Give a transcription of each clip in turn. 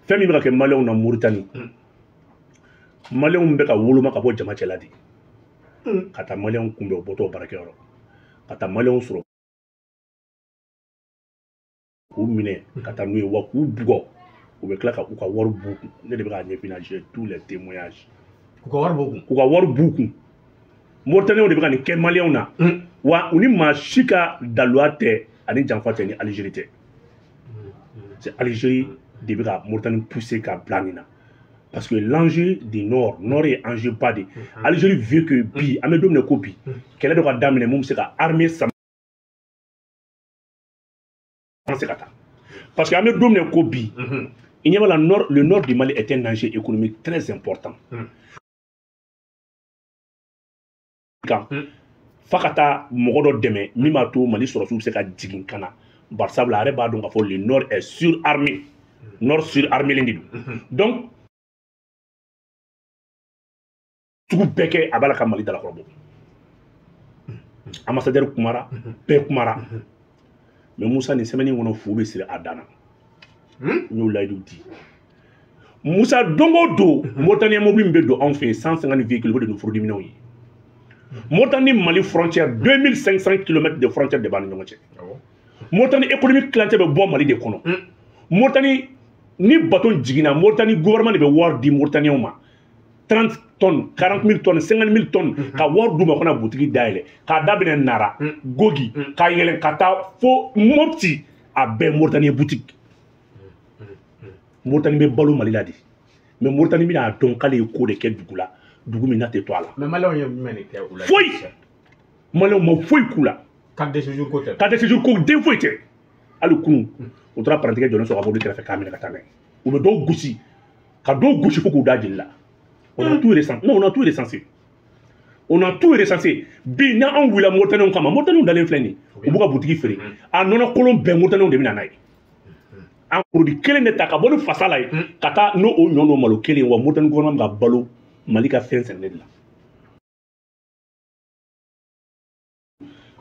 Fɛn min bɛ ka kɛ Maliyɛnw na Moritani, Maliyɛnw bɛ ka woloma ka bɔ jama cɛla de. Ka taa Maliyɛnw kunbɛn u bɔtɔ baarakɛyɔrɔ, ka taa Maliyɛnw sɔrɔ k'u minɛ ka taa n'u ye, wa k'u bugɔ, u bɛ tila ka u ka wari b'u kun. Ne de bɛ k'a ɲɛf'i ɲɛna, j'ai tous les témoignages. K'u ka wari b'u kun. K'u ka wari b'u kun. Mauritaniens de bɛ ka nin kɛ Maliyɛnw na. Wa u ni maa si ka daluya tɛ ani janfa tɛ ni Algérie tɛ. C'est Algérie de bɛ ka Mauritanie pousser ka bila nin na. Parce que l'enjeu du Nord, Nord est enjeu ba de. Algérie veut que bi, an bɛ don min na ko bi, kɛlɛ dɔ ka daminɛ mun bɛ se ka armée sama se ka taa. Parce que an bɛ don min na ko bi, i ɲɛ b'a la, nord, le nord du Mali est un enjeu économique très important. Kan fa ka taa mɔgɔ dɔ dɛmɛ min b'a to Mali sɔrɔsiw bɛ se ka jigin ka na. Bari sabula a yɛrɛ b'a dɔn k'a fɔ le nord est surarmé. Nord surarmé de don. Donc sugu bɛɛ kɛ a b'a la ka Mali dalakɔrɔbɔ. Ambassadeur kumara, bɛɛ kumara. Mais Musa, nin semaine in kɔnɔ, fu bɛ siri a dan na. N y'o layidu di. Musa, don o don, Mauritanie mobili min bɛ don anw fɛ yen, 150 véhicules, o de don furudiminɛnw ye. Mauritanie Mali frontière, 2500 km de frontière de b'an ni ɲɔgɔn cɛ. Mauritanie économique tilancɛ bɛ bɔ Mali de kɔnɔ. Mauritanie ni bateau jiginna, Mauritanie gouvernement de bɛ wari di Mauritaniens ma. 30 tonnes, 40 000 tonnes, 50 000 tonnes, ka wari d'u ma ka na butigi dayɛlɛ, k'a daminɛ Nara, Gogi, ka yɛlɛn ka taa fo Mopti, a bɛɛ Mauritanie boutique. Mauritanie bɛ balo Mali la de. Mais Mauritanie bɛna a dɔn k'ale ye ko de kɛ dugu la, dugu min n'a tɛ to a la. Mais Maliyɛnw ye jumɛn de kɛ u la? Foyi. Maliyɛnw ma foyi k'u la. Carte de séjour ko tɛ. Carte de séjour ko den foyi tɛ. Hali kunun, u taara parantikɛ jɔlen sɔrɔ ka mobili kɛrɛfɛ k'a minɛ ka taa n'a ye. U bɛ dɔw gosi, ka dɔw gosi fo k'u da jeli la. On a tout recensé. Non, on a tout recensé. On a tout recensé. Bi n'anw wulila Mauritaniens kama, Mauritaniens dalen filɛ nin ye. U b'u ka butigi feere. A nɔnɔ kolon bɛɛ Mauritaniens de bɛ na n'a ye. An produit kelen de ta ka bɔ ni fasa la ye, ka taa n'o o ɲɔ n'o malo kelen ye, wa Mauritanie gouvernement bɛ ka balo Mali ka fɛn sɛnɛnen de la.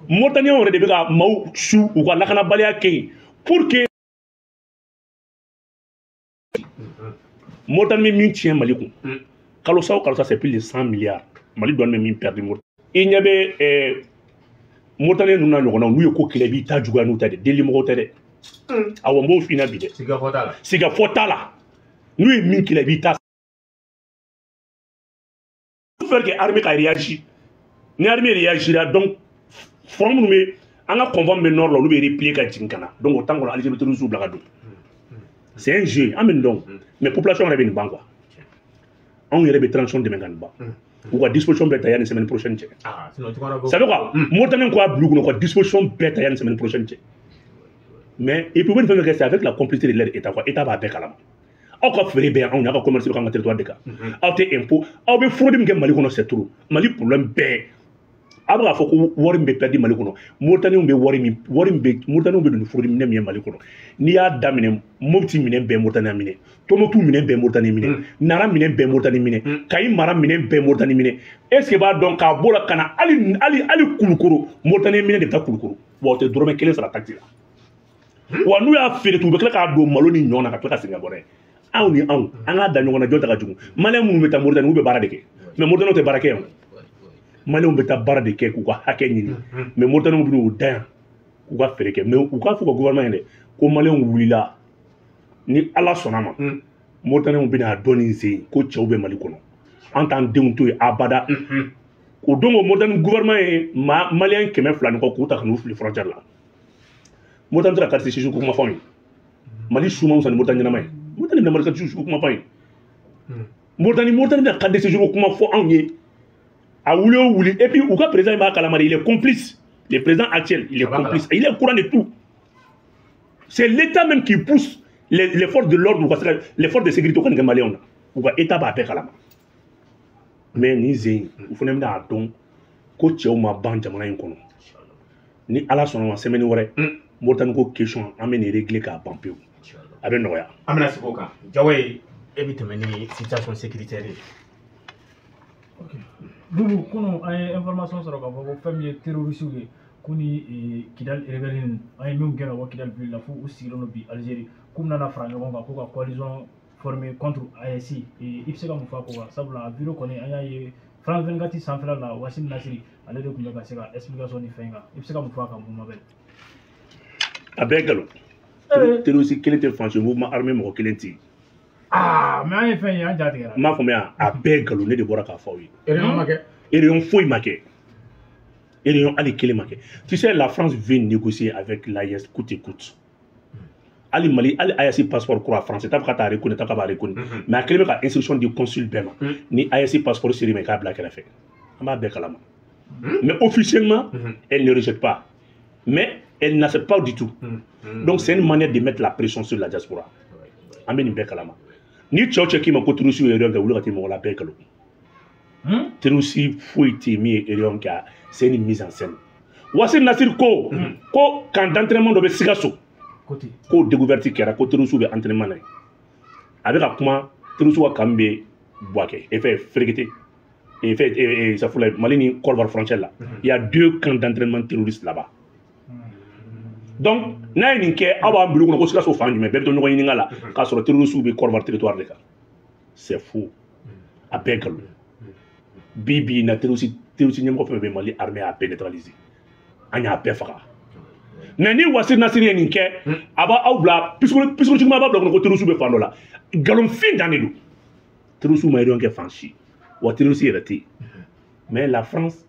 Mauritaniens yɛrɛ de bɛ ka maaw su u ka lakanabaliya kɛ yen pour que Mauritanie bɛ min tiɲɛ Mali kun. Kalo sa o kalo sa, c'est plus de 100 milliards. Mali douane bɛ min perdu Mauritanie. I ɲɛ bɛ Mauritanie ninnu n'a ɲɔgɔnnaw, n'u ye ko kɛlɛ, i b'i ta juguya n'u ta dɛ, deli mɔgɔw tɛ dɛ. Awɔ, n b'o f'i ɲɛna bi dɛ. Sigafɔ t'a la. Sigafɔ t'a la. N'u ye min kɛlɛ, i b'i ta. Faire que armée ka réagir. Ni armée réagira, donc front minnu bɛ an ka convoi min bɛ nord la, olu bɛ replier ka jigin ka na. Donc o temps kɔnɔ, Algérie bɛ terroristes bila ka don. C'est un jeu, an bɛ nin dɔn. Mais population yɛrɛ bɛ nin ban quoi. Anw yɛrɛ bɛ transition dɛmɛ ka nin ban. U ka disposition bɛɛ ta yanni semaine prochaine cɛ. Ça veut quoi? Mauritanie ko a bila u kunna, u ka disposition bɛɛ ta yanni semaine prochaine cɛ. Mais et puis u bɛ nin fɛn fɛn kɛ, c'est avec la complicité de leur état quoi. État b'a bɛɛ kalama. Aw ka feere bɛ yan, anw n'aw ka commerce bɛ k'an ka territoire de kan. Aw tɛ impôt, aw bɛ fraude min kɛ Mali kɔnɔ, c'est trop. Mali problème bɛɛ. Aw bɛ k'a fɔ ko wari min bɛ perdu Mali kɔnɔ, Mauritaniens bɛ wari min, wari min bɛ, Mauritaniens bɛ don ni fraude minɛ min ye Mali kɔnɔ. N'i y'a daminɛ, Mopti minɛn bɛɛ Mauritanie minɛ, Tombouctou minɛn bɛɛ Mauritanie minɛ, Nara minɛn bɛɛ Mauritanie minɛ, Kayi mara minɛn bɛɛ Mauritanie minɛ. Est ce que b'a dɔn k'a b'o la ka na hali hali hali Kulukoro, Mauritanie minɛn de bɛ taa Kulukoro. Wa o tɛ dɔrɔmɛ kelen sara taxe la. Wa n'u y'a feere tun, u bɛ tila k'a don malo ni ɲɔ na ka tila ka segin ka bɔ n'a ye. Anw ni anw, an k'a da ɲɔgɔn na, jɔn ta ka jugu. Maliyɛn minnu bɛ taa Mauritanie, olu bɛ baara de kɛ. Mais Mauritaniens tɛ baara kɛ yan. Maliyɛnw bɛ taa baara de kɛ k'u ka hakɛ ɲini. Mais Mauritaniens bɛ n'u da yan k'u ka feere kɛ. Mais u k'a fɔ u ka gouvernement ye dɛ, ko Maliyɛnw wulila ni Ala sɔnna ma. Mauritaniens bɛna dɔn nin sen ko cɛw bɛ Mali kɔnɔ. An t'an denw to yen abada. O don o Mauritanie gouvernement ye Maliyɛn 200 ni kɔ k'u ta ka n'u fili frontière la. Mauritanie tɛ ka carte séjour ko kuma fɔ anw ye. Mali su ma fisa ni Mauritanie ɲɛnama ye. Mauritanie bɛna Mali carte séjour ko kuma fɔ anw ye. Mauritanie bɛna carte de séjour ko kuma fɔ anw ye. A wuli o wuli, et puis u ka président b'a kalama de, il est complice. Le président actuel, il est complice. Il est au courant de tout. C'est l'État même qui pousse les forces de l'ordre, les forces de sécurité au Canada malien. U ka État b'a bɛɛ kalama. Mais nin zen, u fana bɛna a dɔn ko cɛw ma ban jamana in kɔnɔ. Ni Ala sɔnna ma, semaine wɛrɛ, Mauritanie ko question an bɛ nin régler k'a ban pewu. A bɛ nɔgɔya. An bɛna sigi o kan. Jawoyi, e bɛ tɛmɛ ni situation sécuritaire ye. Ok. Bubu, kunun an ye information sɔrɔ k'a fɔ ko fɛn min ye terroriste ye, ko ni Kidal rebelle an ye min gɛn ka bɔ Kidal ville la, fo u sigilen don bi Algérie, k'u bɛna fara ɲɔgɔn kan k'u ka coalition formé contre AES. I bɛ se ka mun fɔ a ko kan? Sabula a vidéo kɔni an y'a ye France 24 sanfɛla la, Wassim Nasri ale de tun bɛ ka se ka explication ni fɛn kan. I bɛ se ka mun fɔ a kan, Bumabel? A bɛɛ nkalon. Terroriste kelen tɛ fan si, mouvement armé mɔgɔ kelen tɛ yen. Ah, mais an ye fɛn ye, an ja tigɛra. N m'a faamuya, a bɛɛ nkalon. Ne de bɔra k'a fɔ aw ye. Réunion ma kɛ. Réunion foyi ma kɛ, réunion hali kelen ma kɛ. Tu sais, la France veut négocier avec l'AES coûte que coûte. Hali Mali, hali AES passeport kura, France t'a fɔ ka taa reconnaître, k'a b'a reconnaître, mais a kelen bɛ ka instruction di consul bɛɛ ma: ni AES passeport ser'i ma, i k'a bila kɛrɛfɛ. An b'a bɛɛ kalama. Mais officiellement, elle ne rejette pas, mais elle n'accepte pas du tout. Donc c'est une manière de mettre la pression sur la diaspora. An bɛ nin bɛɛ kalama. Ni cɛ o cɛ k'i ma ko terroriste ye réunion kɛ, wuli ka t'i mɔgɔ la, bɛɛ nkalon. Terroriste foyi tɛ yen min ye réunion kɛ, c'est une mise en scène. Wassim Nasri ko camp d'entraînement dɔ bɛ Sikaso. Côté. Ko découverte kɛra ko terroriste bɛ entraînement na yen. A bɛ ka kuma terroriste ka camp bɛ Bouaké e fɛ Férékété et fait et ça fout Mali ni Côte d'Ivoire frontière là, il y a deux camps d'entraînement terroristes là-bas. Donc n'a ye nin kɛ, aw b'an bila u kɔnɔ ko Sikaso fan jumɛn, bɛɛ bɛ to ɲɔgɔn ɲininka la, k'a sɔrɔ terroriste bɛ Côte d'Ivoire territoire de kan. C'est faux, a bɛɛ nkalon. Bi bi in na, terroriste ɲɛmɔgɔ fɛn fɛn bɛ Mali armée y'a bɛɛ neutraliser, an y'a bɛɛ faga. Mais ni Wassim Nasri ye nin kɛ, a b'a aw bila psychologiquement, a b'a bila kɔnɔ ko terroriste bɛ fan dɔ la. Nkalonfin dan de don. Terroriste ma réunion kɛ fan si, wa terroriste yɛrɛ tɛ yen. Mais la France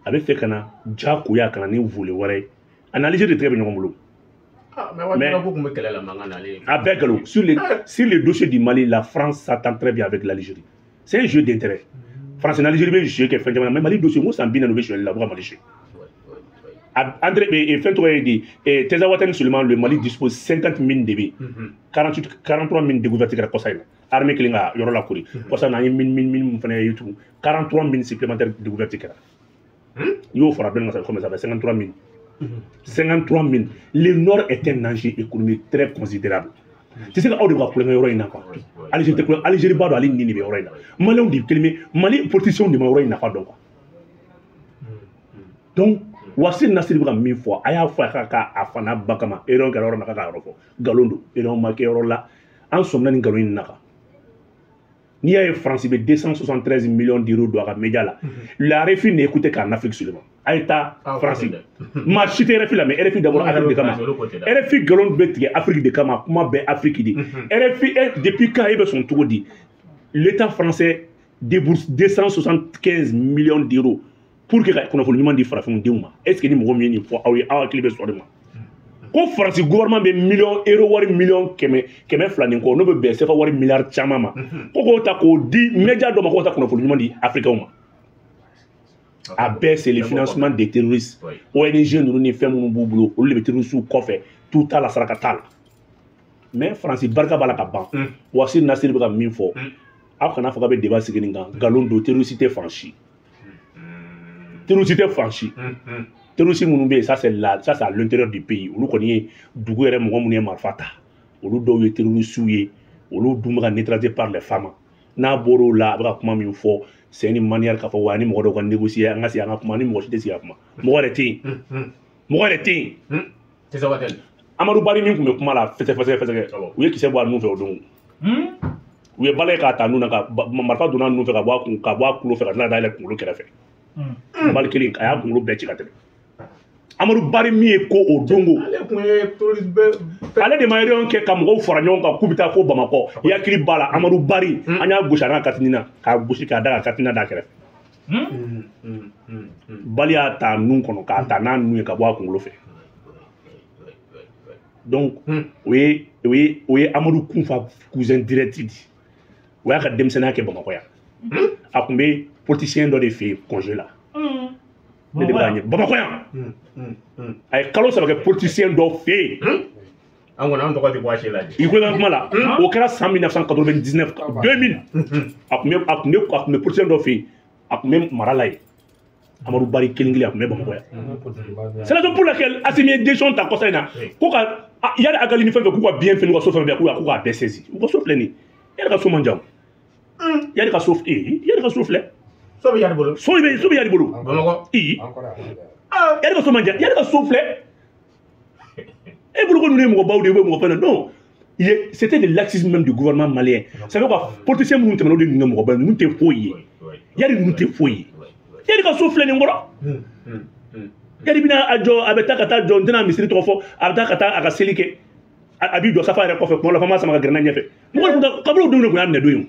a bɛ fɛ ka na diyagoya ka na ni volet wɛrɛ ye. A ni Algérie de tɛgɛ bɛ ɲɔgɔn bolo. Ah, mais waati ko tun bɛ kɛlɛ la mankan na ale. A bɛɛ nkalon. Sur le dossier du Mali, la France s'entend très bien avec l'Algérie. C'est un jeu d'intérêt. France ni Algérie bɛ jeu kɛ fɛn caman na, mais Mali dossier, n ko san 40 u bɛ jouer la, u bɛ ka Mali jouer. André, et fɛn tɔgɔ ye di, Tinzaouatène seulement, le Mali dispose 50 mines de 48, 43 mines découvertes kɛra kɔsa in na. Armée kelen ka yɔrɔ lakori kɔsa in na, an ye mine mun fana ye tugun, 43 mines supplémentaires découvertes kɛra. N'i y'o fara dɔɔni kan, ça fait 53 mines. 53 mines. Le Nord est un enjeu économique très considérable. Tu sais que aw de bɛ ka kulonkɛ yɔrɔ in na quoi. Algérie tɛ kulonkɛ, Algérie b'a dɔn ale nin de bɛ yɔrɔ in na. Maliyɛnw de kelen bɛ Mali politiciens de ma yɔrɔ in nafa dɔn quoi. Donc Wassim Nasri bɛ ka min fɔ, a y'a fɔ a ka a fana ba kama, erreur kɛra yɔrɔ min na, k'a ka yɔrɔ fɔ. Nkalon don, erreur ma kɛ yɔrɔ la. An sɔmina nin nkalon in na kan. N'i y'a ye France bɛ 273 millions d'euros don a ka média la, la RFI n'écoutait qu'en Afrique seulement. A ye taa France, maa si tɛ RFI la, mais RFI d'abord Afrique de kama. RFI nkalon bɛ tigɛ Afrique de kama, kuma bɛɛ Afrique de. RFI depuis quand e bɛ sɔn cogo di? L'État français débourse 275 millions d'euros pour que ka kunnafoni ɲuman di farafinw denw ma. Est ce que ni mɔgɔ min ye nin fɔ aw ye, aw hakili bɛ sɔn de ma ko Faransi gouvernement bɛ miliyɔn euro wari miliyɔn 200 nin kɔ, n'o bɛ bɛn CFA wari miliyari caman ma, ko k'o ta k'o di média dɔ ma, k'o ta kunnafoni ɲuman di Africains ma? A bɛɛ, c'est le financement des terroristes. ONG ninnu ni fɛn minnu b'u bolo, olu de bɛ terroristes kɔfɛ. Tout t'a la, saraka t'a la. Mais Faransi barika b'a la ka ban. Wassim Nasri bɛ ka min fɔ, aw kana fɔ k'a bɛ débat sigi nin kan. Nkalon don, terroriste tɛ fan si, terroriste tɛ fan si. Terroriste minnu bɛ yen, ça c'est la ça c'est à l'intérieur du pays. Olu kɔni ye dugu yɛrɛ mɔgɔ minnu ye marifa ta, olu dɔw ye terroristes ye, olu dun bɛ ka neutraliser par les femmes. N'a bɔr'o la, a bɛ ka kuma min fɔ, c'est une manière k'a fɔ wa ni mɔgɔ dɔw ka négocier, an ka sigi an ka kuma. Ni mɔgɔ si tɛ sigi ka kuma, mɔgɔ yɛrɛ tɛ yen, mɔgɔ yɛrɛ tɛ yen. Amadu Bari min tun bɛ kuma la fɛsɛ fɛsɛ fɛsɛ, u ye kisɛ bɔ a nun fɛ o don. U ye bala ye k'a ta nun na, ka marifa donna nun fɛ ka bɔ a kun, ka bɔ a kulo fɛ, ka tila ka dayɛlɛ kunkolo kɛrɛfɛ. Bali kelen, a y'a kunkolo bɛɛ ci ka tɛmɛ. Amadu Bari min ye ko o dongo, ale de ma réunion kɛ ka mɔgɔw fara ɲɔgɔn kan k'u bɛ taa fo Bamakɔ. I hakili b'a la, Amadu Bari, an y'a gosi a n'a katina, k'a gosi k'a da ka katina da kɛrɛfɛ. Bali y'a ta nun kɔnɔ k'a ta n'a nun ye ka bɔ a kunkolo fɛ. Donc o ye Amadu Kunfa cousin direct di. O y'a ka denmisɛnninya kɛ Bamakɔ yan. A tun bɛ politicien dɔ de fɛ yen congé la. Ne de b'a ɲɛ Bamakɔ yan. A ye kalo 3 kɛ politicien dɔ fɛ yen. An kɔni, an tɔgɔ tɛ bɔ a si la. I ko i ka kuma la, o kɛra san 1999, 2000. A tun bɛ politicien dɔ fɛ yen, a tun bɛ mara la yen. Amadu Bari kelen kelen, a tun bɛ Bamakɔ yan. C'est la raison pour laquelle Assimi ye décision ta kɔsa in na ko ka Iyad Ag Ghali ni fɛn fɛn k'u ka bien fɛn, n'u ka so fɛn fɛn, k'u k'a bɛɛ saisi. U ka so filɛ nin ye. Iyad ka so man jan. Iyad ka so, Iyad ka so filɛ. So bɛ Iyad bolo. So bɛ Iyad bolo. Bamakɔ. I. Iyad ka so man jan. Iyad ka so filɛ. E bolo ko ninnu ye mɔgɔbaw de ye, u bɛ mɔgɔ fɛn na. Non. C'était de laxisme même du gouvernement malien. Ça veut quoi politicien minnu tɛmɛna o de ninnu kɛ mɔgɔba ye, ninnu tɛ foyi ye. Yali ninnu tɛ foyi ye. Yali ka so filɛ nin kɔrɔ. Yali bɛna a jɔ, a bɛ taa ka taa jɔ, n tɛna misiri tɔgɔ fɔ, a bɛ taa ka taa a ka seli kɛ. A b'i jɔ safa yɛrɛ kɔfɛ kuma dɔ la fo an b'a sama ka gɛrɛ n'a ɲɛfɛ. Mɔgɔ de kun t'a kaburu denw de kun y'a minɛ don ye.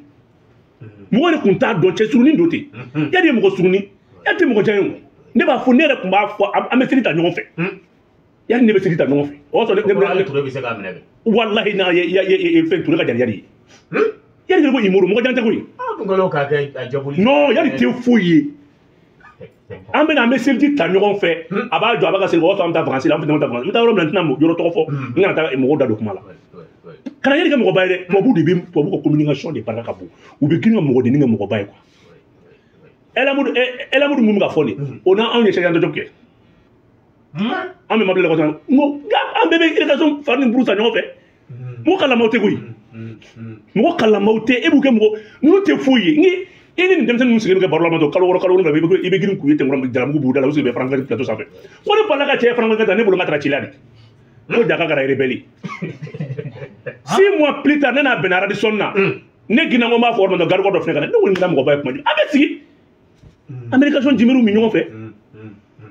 Mɔgɔ de kun t'a dɔn, cɛ surunin don ten. Yali ye mɔgɔ surunin, yali tɛ mɔgɔ jan ye o. Ne b'a fɔ, ne yɛrɛ kun b'a fɔ, an bɛ seli ta ɲɔgɔn fɛ. Yali ne bɛ seli ta ɲɔgɔn fɛ. O y'a sɔrɔ ne Touré bɛ se k'a minɛ kɛ. Wallahi n'a ye fɛn Touré ka jan yali ye. Yali ko Imoro mɔgɔ jan tɛ koyi. Aw dun kɛlen k'a kɛ a jaboli. Non, yali tɛ foyi ye. An bɛna an bɛ seliji ta ɲɔgɔn fɛ, a b'a jɔ a b'a ka seli, o b'a sɔrɔ an bɛ taa vacances la, an bɛ taa vacances. N bɛ taa yɔrɔ min na, n tɛna yɔrɔ tɔgɔ fɔ, n kana taa mɔgɔw da don kuma la. Kana yali kɛ mɔgɔba ye dɛ, tubabu de bɛ tubabu ka communication de barika ka bon. U bɛ girin ka mɔgɔ denni kɛ mɔgɔba ye quoi. Elamudu mun bɛ ka fɔ nin, o n'anw ye sɛgɛn dɔ kɛ. An bɛ mabili la n ko an bɛɛ bɛ irrigation fari ni buru san ɲɔgɔn fɛ. Mɔgɔ kalamaw tɛ koyi. Mɔgɔ kalamaw tɛ, e b'u kɛ mɔgɔ ninnu tɛ foyi ye. Ni i ni nin denmisɛnnin ninnu sigilen bɛ kɛ baro la ma kalo wɔɔrɔ kalo wolonwula, i bɛ girin k'u ye ten kɔrɔ, jalamugu b'u da la, u sigilen bɛ faranfɛn plateau sanfɛ. Ko ne balila ka cɛ ye faranfɛn ta, ne bolo n ka taara ci la de. Ko jaka kɛra rebelle. 6 mois plus tard, ne n'a bɛnna Radisson na. Ne ginna ko n b'a fɔ yɔrɔ min na, garikɔ dɔ filɛ ka na. Ne ko nin kɛra mɔgɔba ye kuma jumɛn? An bɛ sigi. Américain jimeriw min ɲɔgɔn fɛ.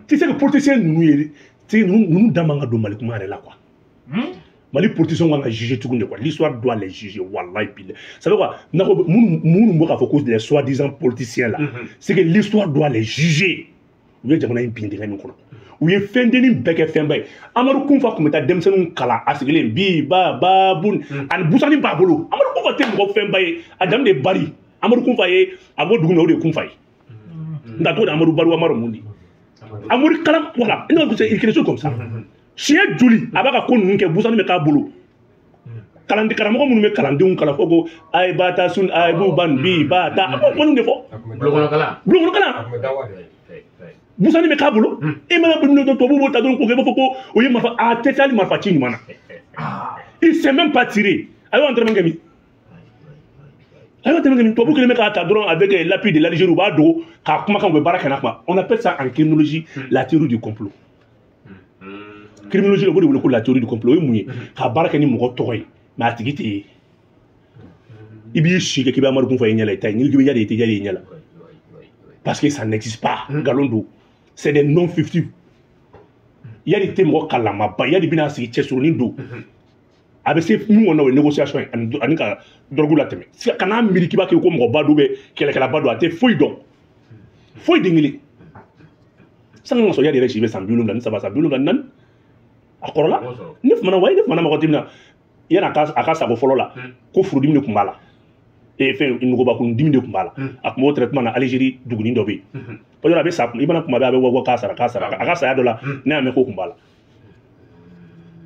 Tu sais que politicien ninnu ye, tu sais ninnu da man ka don Mali kuma yɛrɛ la quoi. Mali politiciens kan ka juger tuguni de quoi. L'histoire doit les juger, wallahi billahi. Ça veut quoi? N'a ko minnu bɛ k'a fɔ ko les soi-disant politiciens là, c'est que l'histoire doit les juger. U ye jamana in bin dingɛ min kɔnɔ. U ye fɛn dennin bɛɛ kɛ fɛnba ye. Amadu Kunfa tun bɛ taa denmisɛnninw kalan a sigilen bi ba ba bun ani busani b'a bolo. Amadu Kunfa tɛ mɔgɔ fɛnba ye, a jamu de ye Bari. Amadu Kunfa ye a bɔ dugu min na o de ye Kunfa ye. Nka t'o de Amadu Bari Amadu mun de. Amadu kalan voilà, non c'est quelque chose comme ça. Siɲɛ joli a b'a ka ko ninnu kɛ, busani bɛ k'a bolo. Kalanden karamɔgɔ minnu bɛ kalandenw kalan fɔ ko ayi ba ta sun ayi bu ban bi ba ta, a b'o kuma ninnu de fɔ. Bulonkɔnɔkalan. Bulonkɔnɔkalan. Busani bɛ k'a bolo. E mana bɛ tubabu b'o ta dɔrɔn k'o kɛ i b'a fɔ ko o ye marifa, a tɛ se hali marifa ci ɲuman na. Il sait même pas tirer. A y'o entraînement kɛ min? A y'o entraînement kɛ min? Tubabu kelen bɛ k'a ta dɔrɔn avec l'appui de l'Algérie, u b'a dogo k'a kumakan u bɛ baara kɛ n'a kuma. On appelle ça en criminologie la théorie du complot. Criminologie la, o de wele ko la théorie du complot. O ye mun ye? Ka baara kɛ ni mɔgɔ tɔgɔ ye, mais a tigi tɛ ye. I b'i si kɛ k'i bɛ Amadu Kunfa i ɲɛ la, i ta ye. N'i ko k'i bɛ Yadi, i tɛ Yadi i ɲɛ la. Parce que ça n'existe pas. Nkalon don. C'est des noms fictifs. Yadi tɛ mɔgɔ kalamaba. Yadi bɛna sigi cɛsurunin don. A bɛ se min kɔnɔ o ye négociation ye ani ka drogue latɛmɛ. Kan'a miiri k'i b'a kɛ ko mɔgɔba dɔ bɛ kɛlɛkɛlaba don, a tɛ foyi dɔn. Foyi den kelen. Sani ka sɔrɔ Yadi yɛrɛ si bɛ san 73, san 74. A kɔrɔla. Ne fana wa ne fana mɔgɔ tɛ min na. Yanni a ka sago fɔlɔ la, ko furudimi de tun b'a la. Fɛn nugubakun dimi de tun b'a la. A tun b'o traitement na Algérie dugunin dɔ bɛ yen. Parce que a bɛ sa, i mana kuma bɛɛ a bɛ bɔ k'a sara k'a sara. A ka saya dɔ la, ne y'a mɛn ko tun b'a la.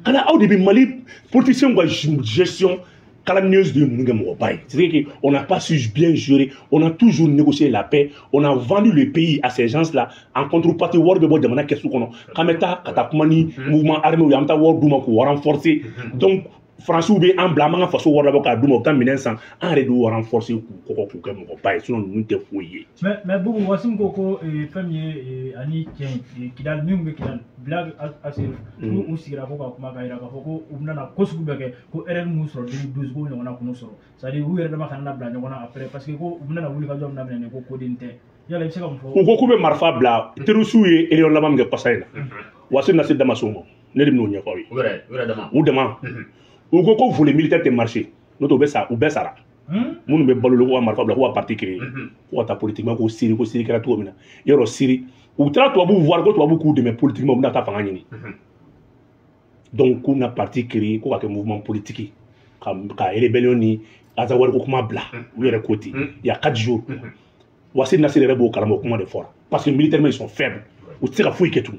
Kana aw de bɛ Mali politiciens ka gestion calomnieuse de ninnu kɛ mɔgɔba ye. C'est-à-dire qu'on n'a pas su bien gérer, on a toujours négocié la paix, on a vendu le pays à ces gens-là en contrepartie wari bɛ bɔ jamana kɛsu kɔnɔ. K'an bɛ taa ka taa kuma ni mouvement armé ye, an bɛ taa wari d'u ma k'u renforcer. Donc Français bɛ an bila an b'an ka faso wari labɔ k'a d'u ma, u bɛ taa minɛn san, an yɛrɛ de y'u renforcer k'u kɔgɔ k'u kɛ mɔgɔba ye, sinon ninnu tɛ foyi ye. Mais Boubou, Wassim ko ko fɛn min ye ani cɛ in Kidal min bɛ Kidal Bilal Aseri u sigira ko ka kuma k'a jira k'a fɔ ko u bɛna ko sugu bɛɛ kɛ ko erreur mun sɔrɔ 2012 ko ɲɔgɔnna k'u sɔrɔ, c'est à dire u yɛrɛ dama kana na bila ɲɔgɔn na après parce que ko u bɛna wuli ka jɔ min daminɛ nin ko koden tɛ. Yala i bɛ se ka mun fɔ? U ko k'u bɛ marifa bila terroriste ye erreur laban min kɛ kɔsa in na. Wassim Nasir dama s'o ma, ne de bɛn'o ɲɛfɔ aw ye. U yɛrɛ dama. U dama. U ko ko volet militaire tɛ marché, n'o tɛ u bɛ sa, u bɛɛ sara. Minnu bɛ balo la, k'u ka marifa bila, k'u ka parti créer, k'u ka taa politiquement ko Syrie, ko Syrie kɛra cogo min na. Yɔrɔ Syrie, u taara tubabuw voir ko tubabuw k'u dɛmɛ politiquement, u bɛna taa fanga ɲini. Donc k'u bɛna parti créer, ko ka kɛ mouvement politique, ka rébellion ni Azawad ko kuma bila, u yɛrɛ ko ten. Il y a 4 jours. Wassim Nasir yɛrɛ b'o kalama, o kuma de fɔra. Parce que militairement ils sont faibles. U tɛ se ka foyi kɛ tugun.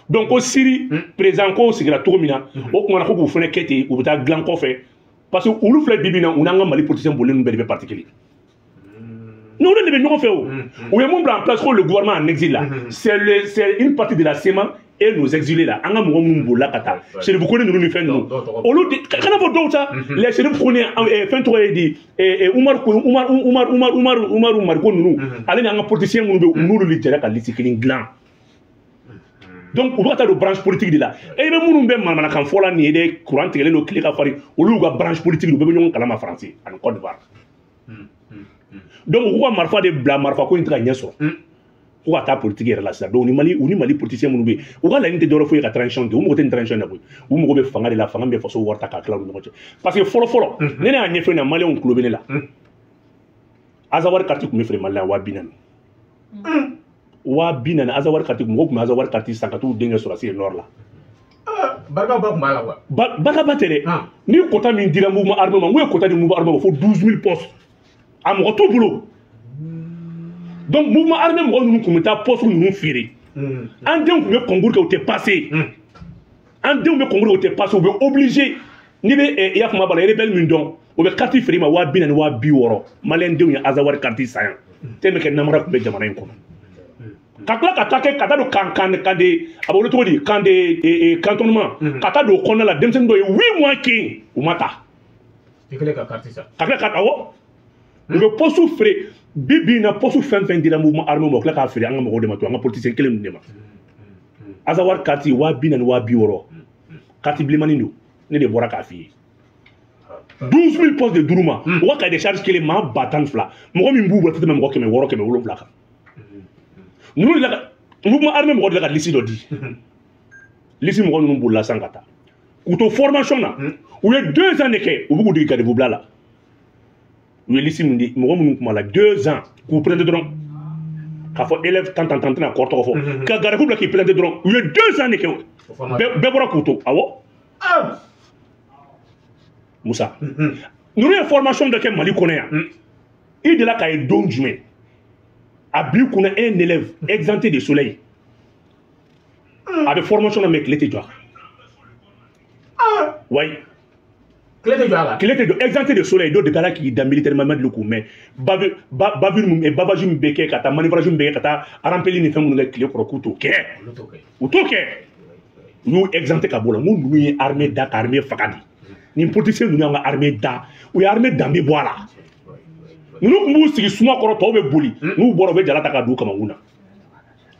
Donc ko Syrie président ko sigira cogo min na, o kuma na ko k'u fana kɛ ten, u bɛ taa dilan kɔfɛ. Parce que olu filɛ bi bi in na, u n'an ka Mali politicien bolilen ninnu bɛɛ de bɛ parti kelen. N'olu de bɛ ɲɔgɔn fɛ o. U ye mun bila en place ko le gouvernement en exil là, c'est une partie de la CMA et nos exilés là. An ka mɔgɔ minnu bolila ka taa, Chérif Kone ninnu ni fɛn ninnu. Olu de kana fɔ dɔw ta, les Chérif Kone fɛn tɔgɔ ye di, Umar Umar Umar Umar Umar Umar Mariko ninnu, ale ni an ka politicien minnu bɛ yen, n'olu de jɛra ka liste kelen dilan. Donc u bɛ ka taa don branche politique de la. E bɛ minnu bɛ manamanakan fɔ la nin ye dɛ, courant tigɛlen don, tile ka farin, olu y'u ka branche politique, u bɛɛ bɛ ɲɔgɔn kalama Faransi ani Côte d'Ivoire. Donc u k'u ka marifa de bila, marifa ko in tɛ ka ɲɛ sɔrɔ, ko ka taa politique yɛrɛ la sisan. Donc ni Mali, u ni Mali politicien minnu bɛ yen, u ka laɲini tɛ dɔwɛrɛ foyi ye ka transition kɛ. U mago tɛ nin transition na koyi, u mago bɛ fanga de la, fanga min bɛ faso wari ta k'a tila u ni ɲɔgɔn cɛ. Parce que fɔlɔ fɔlɔ, ne y'a ɲɛfɔ ɲɛna, maliyɛnw tulo bɛ ne la, Azawari carte tun bɛ feere Mali la 40 000. 40 000 Azawari carte, mɔgɔw tun bɛ Azawari carte san ka t'u denkɛ sɔrɔsi ye nord la. Barika ba tun b'a la quoi. Barika ba tɛ dɛ. Ni quota min dira mouvement armé ma, n ko ye quota di mouvement armé ma fo 12 000 postes, a mɔgɔ t'u bolo. Donc mouvement armé mɔgɔ ninnu tun bɛ taa poste ninnu feere. An denw tun bɛ concours kɛ, u tɛ passer. An denw bɛ concours kɛ, u tɛ passer, u bɛ obligé. N'i bɛ i y'a faamu, b'a la rebelle min dɔn, u bɛ carte feere i ma 40 000, 60 000. Maliyɛn denw ye Azawari carte san yan, tellement que namara tun bɛ jamana in kɔnɔ. Ka tila ka taa kɛ ka taa don camp de, a bɛ wele cogo di, camp de cantonnement, ka taa don o kɔnɔna la, denmisɛnnin dɔw ye 8 mois kɛ yen, u ma taa. I kɛlen ka carte san. Ka tila ka, awɔ, u bɛ poste feere. Bi bi in na, poste fɛn fɛn dira mouvement armé ma, u tila k'a feere an ka mɔgɔw de ma to, an ka politicien kelen ninnu de ma. Azawari carte 40 000, 60 000, carte bilenmanin don, ne de bɔra k'a f'i ye. 12 000 postes de d'u ma, u ka cahier de charge kelen, maa 12 000, mɔgɔ min b'u bolo tɛ tɛmɛ mɔgɔ 600, 700 kan. Ninnu de la ka mouvement armé mɔgɔ de la ka liste dɔ di, liste mɔgɔ ninnu bolila sisan ka taa k'u to formation na. U ye 2 ans de kɛ, u bɛ k'u dege garibu bila la. U ye liste min di, mɔgɔ minnu kuma la 2 ans k'u présenter dɔrɔn, k'a fɔ élève tan tan tan, tɛna kɔrɔ tɔgɔ fɔ, ka garibu bila k'i présenter dɔrɔn, u ye 2 ans de kɛ, bɛɛ bɔra k'u to. Awɔ, Musa, ninnu ye formation dɔ kɛ Mali kɔnɔ yan. I delila k'a ye don jumɛn a bil'i kunna un élève exempté de soleil, a bɛ formation na mais tile tɛ jɔ a kan? Wayi. Tile tɛ jɔ a kan. Tile tɛ jɔ, exempté de soleil. Dɔw de taara k'i da militaire ma deli k'u mɛn bavure min, bavage min bɛ kɛ ka taa, manœuvrage min bɛ kɛ ka taa, rampe ni fɛn minnu kɛ tile kɔrɔ, k'u t'o kɛ, u t'o kɛ. U y'u exempté ka bɔ o la. N ko ninnu ye armée da ka armée faga de. Nin politicien ninnu y'an ka armée da, u ye armée danbe bɔ a la. Ninnu tun b'u sigi suma kɔrɔ, tɔw bɛ boli, n'u bɔra u bɛ jala ta ka don u kamankun na.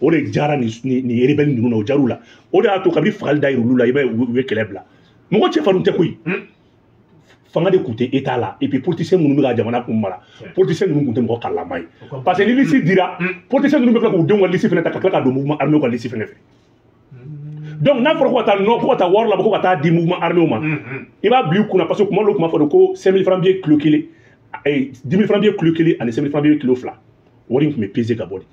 O de diyara nin rebelle ninnu na, o diyar'u la. O de y'a to kabini fagali da yir'olu la, i b'a ye u ye kɛlɛ bila. Mɔgɔ cɛfarinw tɛ koyi, fanga de tun tɛ état la. Et puis politicien minnu bɛ ka jamana kun mara, politicien ninnu tun tɛ mɔgɔ kalama ye. Parce que ni liste dira, politicien ninnu bɛ tila k'u denw ka liste fana ta ka tila ka don mouvement armé ka liste fana fɛ. Donc n'a fɔra ko ka taa nɔ, ko ka taa wari labɔ, ko ka taa di mouvement armé ma, i b'a bila i kunna. Parce que kuma dɔw tun b'a fɔ de ko 5000 francs billet kilo kelen, 10 000 francs billet kilo kelen ani 5000 francs billet kilo fila, wari in tun bɛ peser ka bɔ de.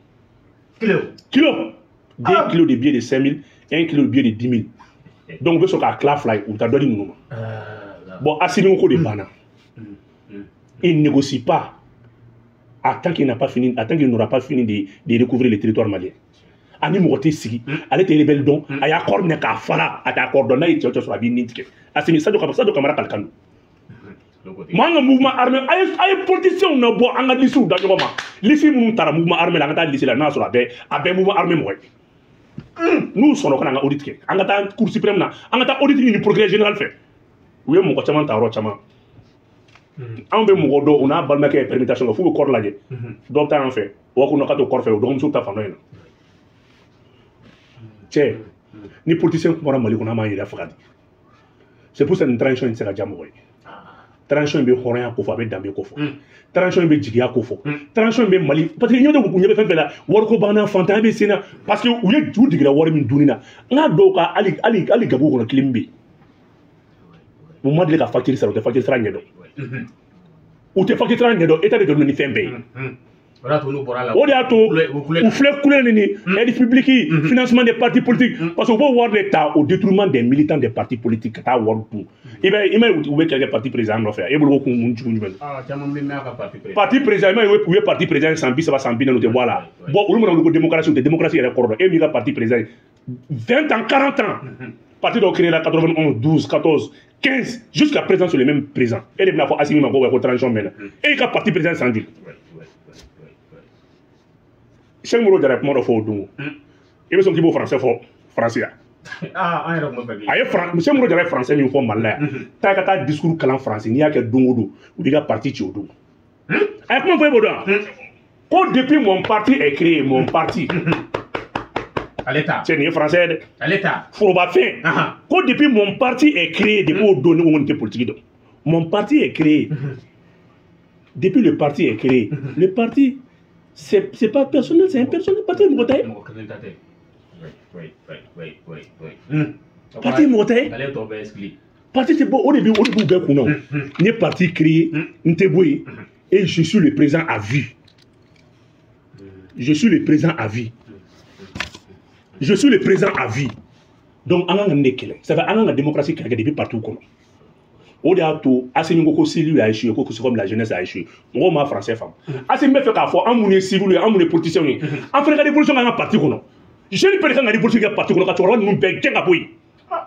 Kilo. Kilo. 2 kilos de billets de 5000, 1 kilo de billets de 10 000. Donc u bɛ sɔrɔ k'a tila fila ye, u bɛ taa dɔ di ninnu ma. Bon, Assimi ko de banna. Il ne négocie pas à tant qu'il n'a pas fini, à tant qu'il n'aura pas fini de recouvrir le territoire malien. Ani mɔgɔ tɛ sigi, ale tɛ rebelle dɔn, a y'a kɔrɔ minɛ k'a fara, a t'a kɔrɔ dɔn, n'a ye cɛ o cɛ sɔrɔ a b'i nin tigɛ. Assimi, Sadio Kamara, Sadio Kamara kalikan don. Maa an ka mouvement armé, a ye politiciens na bɔ, an ka listew da ɲɔgɔn ma. Liste minnu taara mouvement armé la, an ka taa liste la, n'a sɔrɔ a bɛɛ mouvement armé mɔgɔ ye. N'u sɔnna, u ka na an ka audit kɛ, an ka taa cour suprême na, an ka taa audit ɲini procureur général fɛ. U ye mɔgɔ caman ta yɔrɔ caman. Anw bɛ mɔgɔ dɔn, u n'a balimakɛ ye permutation kɛ f'u bɛ kɔrɔ lajɛ. Dɔw bɛ taa yan fɛ, o b'a fɔ ko k'a to kɔrɔ fɛ, o dɔgɔmuso bɛ taa fan dɔ in na. Cɛ, ni politicien kumara Mali kɔnɔ, an b'an yɛrɛ faga de. C'est pour ça nin transition in tɛ se ka diya mɔgɔ ye. Transition in bɛ hɔrɔnya ko fɔ, a bɛ danbe ko fɔ. Transition in bɛ jigiya ko fɔ. Transition in bɛ Mali, parce que ɲɛ bɛ u ɲɛ bɛ fɛn fɛn la, wariko banna, fantanya bɛ sen na, parce que u ye u digira wari min dunni na. N k'a dɔw ka hali hali hali gabugu kɔnɔ kelen bɛ yen. U ma deli ka facture sara, u tɛ facture sara ɲɛdɔn. U tɛ facture sara ɲɛdɔn, état de jɔ ni fɛn bɛɛ ye. O de y'a to u filɛ kulen ni aide publique, financement des partis politiques, parce que u b'o wari de ta au détriment des militants des partis politiques ka taa wari dun. I b'a ye, i m'a ye u bɛ kɛlɛ kɛ parti président nɔfɛ, e bolo ko kun mun jugu jumɛn don? Parti président, i m'a ye u ye parti président san 30, san 40, u tɛ bɔ a la. Bon, olu mana wuli ko démocratie, u tɛ démocratie yɛrɛ kɔrɔ dɔn. E min ka parti président ye 20 ans, 40 ans, parti dɔw créé la 91, 12, 14, 15, jusqu'à présent sur le même président. E de bɛna fɔ Assimi ma ko transition mɛnna. E ka parti président san joli? Cheikh Modibo Diarra ye kuma dɔ fɔ o don. I bɛ sɔn k'i b'o français fɔ français ya? A ye Cheikh Modibo Diarra ye français min fɔ Mali la yan. Taa ka taa discours kalan français, n'i y'a kɛ don o don, u b'i ka parti ci o don. A ye kuma fɔ e b'o dɔn. Ko depuis mon parti est créé, mon parti. Ale ta. Cɛ, nin ye français ye dɛ. Ale ta. Forobafɛn. Ko depuis mon parti est créé, depuis o don ne ko n tɛ politique dɔn. Mon parti est créé. Depuis le parti est créé. Le parti, c'est pas personnel, c'est impersonnel. Parti ye mɔgɔ ta ye. Mɔgɔ kelen ta tɛ. Oui, oui, oui, oui, oui. Parti ye mɔgɔ ta ye. Ale tɔ bɛɛ exclu. Parti tɛ bɔ, o de b'u bɛɛ kun na o. N ye parti créé, n tɛ bɔ yen, et je suis le président à vie. Je suis le président à vie. Je suis le président à vie. Donc an kan ka nin de kɛlɛ. Ça fait an kan ka démocratie kɛlɛ kɛ depuis parti kɔnɔ. O de y'a to Assimi ko civil a échoué, ko c'est comme la jeunesse a échoué. Mɔgɔw ma français faamu. Assimi bɛ fɛ k'a fɔ an minnu ye civil ye, an minnu ye politiciens ye, an fana ka révolution k'an ka parti kɔnɔ. Jeune bɛɛ de kan ka révolution kɛ parti kɔnɔ ka cɛkɔrɔba ninnu bɛɛ gɛn ka bɔ yen.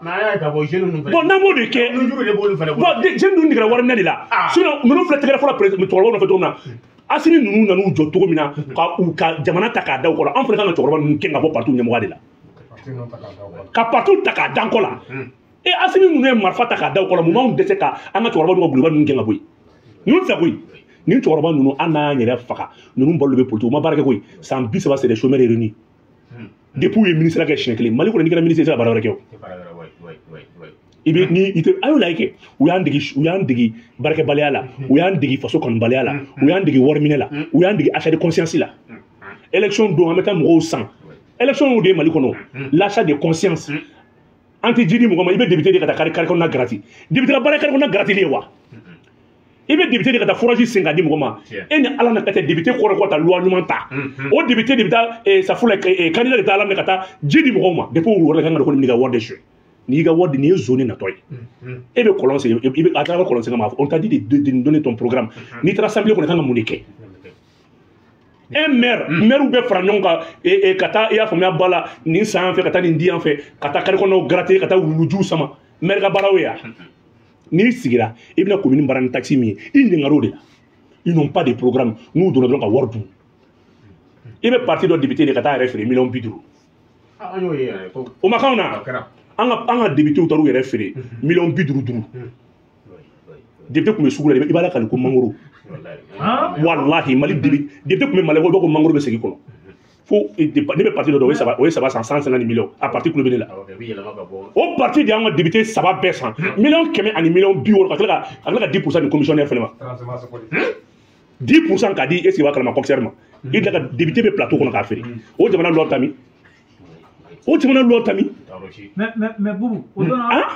Mais an y'a ye k'a fɔ jeunes ninnu fana. Bon, n'an m'o de kɛ. Nujuru de b'olu fana bolo. Bon, jeune ninnu negera wari minɛ de la. Sinon ninnu filɛ tɛgɛrɛ fɔlɔ cɛkɔrɔbaw nɔfɛ cogo min na. Assimi ninnu nan'u jɔ cogo min na ka u ka jamana ta k'a da u kɔrɔ, an fana kan ka cɛkɔrɔba ninnu gɛn ka bɔ parti ɲɛmɔgɔya de la. Ka parti ta k'a da an kɔ la. E Assimi ninnu ye marifa ta k'a da u kɔ la, mun b'anw dɛsɛ ka an ka cɛkɔrɔba ninnu ka guloba ninnu gɛn ka bɔ yen? Ninnu tɛ koyi. Nin cɛkɔrɔba ninnu, an n'an yɛrɛ faga, ninnu balo bɛ politique, u ma baara kɛ koyi. San 30, c'est des chômeurs réunis. Depuis u ye ministre kɛ siɲɛ kelen, Mali kɔnɔ, n'i kɛra ministre, i tɛ se ka baara wɛrɛ kɛ o. Tɛ baara wɛrɛ, oui, oui, oui, oui. I bɛ ni i tɛ a y'o layi kɛ, u y'an degi baarakɛbaliya la, u y'an degi faso kanubaliya la, u y'an degi wariminɛ la, u y'an degi achat de conscience la. Élection don, an bɛ taa mɔgɔw san. Élection y'o de ye Mali kɔnɔ, l'achat de conscience. An tɛ ji di mɔgɔ ma, i bɛ député de ka taa carré kɔnɔna gratter. Député ka baara carré kɔnɔna gratter ye wa? I bɛ député de ka taa forage sen k'a di mɔgɔ ma. E ni Ala na ka tɛ député kɔrɔ ko ka taa loi ɲuman ta. O député de bɛ taa safula candidat de bɛ taa Ala minɛ ka taa ji di mɔgɔw ma. Depuis o yɔrɔ la kan ka ko nin ka wari de suɲɛ. N'i ka wari nin ye zone natɔ ye, e bɛ kɔlɔn sen, i bɛ a taara kɔlɔn sen kama. On t'a dit de nous donner ton programme. N'i taara assemblée kɔnɔ, i kan ka mun de kɛ? Un maire, maire bɛ fara ɲɔgɔn kan ka taa, i y'a faamuya, ba la nin san fɛ ka taa nin di yan fɛ, ka taa carré kɔnɔnaw gratter, ka taa wulujuw sama. Maire ka baara o ye wa? N'i sigira, i bɛna commune baara ni taxe min ye, i ɲininkara o de la. Ils n'ont pas de programme. N'u donna dɔrɔn ka wari dun. I bɛ parti dɔ député de ka taa yɛrɛ feere miliyɔn 50. An y'o ye yɛrɛ ko. O ma k'anw na. O kɛra. An ka député taar'u yɛrɛ feere miliyɔn 50 duuru. Député tun bɛ sugu la, i b'a lakali ko mangoro. Walahi, Mali député tun bɛ Mali, i b'a ko mangoro bɛ segin kɔnɔ. Fo ne bɛ parti dɔ dɔn, o ye saba san, 150 millions. A parti kulo bɛ ne la. O parti de y'an ka député saba bɛɛ san miliyɔn 100 ani miliyɔn 60, ka tila ka 10% di commissionnaire fɛnɛ ma. 10% k'a di, est ce que i b'a kalama, commissaire ma. I tila ka député bɛ plateau kɔnɔ k'a feere. O jamana loi ta min? O jamana loi ta min? Mais Boubou, o don na